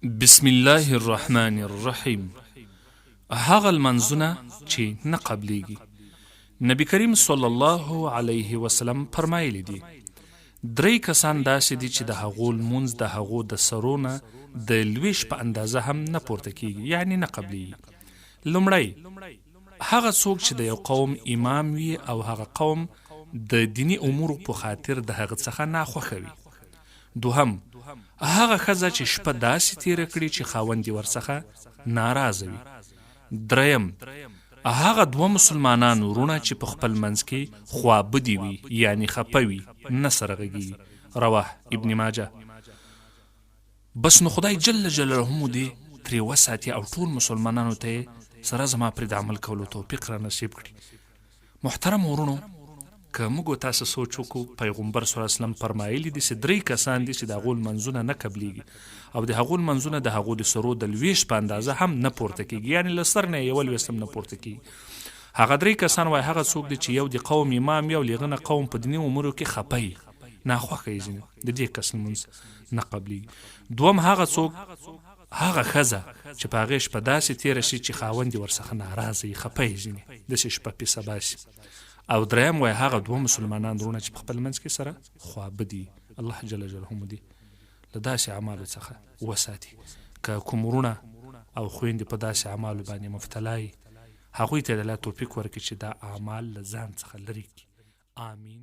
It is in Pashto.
بسم الله الرحمن الرحیم هغه لمانځونه چې نه قبلیږي. نبی کریم صلی الله علیه وسلم فرمایلی دي، درې کسان داسې دي چې د هغو لمونځ د هغو د سرو نه د لویش په اندازه هم نه پورته کیږي، یعنی نه قبلیږي. لومړی، هغه څوک چې د یو قوم امام وي او هغه قوم د دیني امورو په خاطر د هغه څخه ناخوښه وي. دوهم، هغه ښځه چې شپه داسې تېره کړي چې خاوند یې ورڅخه ناراضه وي. دریم، هغه دوه مسلمانان وروڼه چې په خپل منځ کې خوابدي وي یعنې خپه وي، نه سره غږیږي. رواه ابن ماجه. بس نو خدای جل جلاله مو دې ترې وساتي او ټول مسلمانانو ته یې سره زما پرې د عمل کولو توفیق را نصیب کړي. محترمو وروڼو! که موږ او تاسو سوچ وکړو، پیغمبر صلی الله علیه وسلم فرمایلي دي چې درې کسان دي چې د هغو لمنځونه نه قبلیږي او د هغو لمنځونه د هغو د سرو د لویش په اندازه هم نه پورته کیږي، یعنې له سر نه یې یوه لویشت هم نه پورته کیږي. هغه درې کسان وایي هغه څوک دي چې یو د قوم امام وي او له هغه نه قوم په دیني امورو کې خپه وي، ناخوښه یې ځینې، د دې کس لمونځ نه قبلیږي. دوم هغه څوک هغه ښځه چې په هغې شپه داسې تېره شي چې خاوند یې ورڅخه ناراضه وي، خپه یې ځینې، داسې شپه پې سبا شي. او دریم وایي هغه دوه مسلمانان وروڼه چې په خپل منځ کې سره خوابدي وي. الله جل جلاله مو دې له داسې اعمالو څخه وساتي. که کوم وروڼه او خویندې په داسې اعمالو باندې مبتلا وي، هغوی ته د الله توفیق ورکړي چې دا اعمال له ځان څخه لرې کړي. آمین.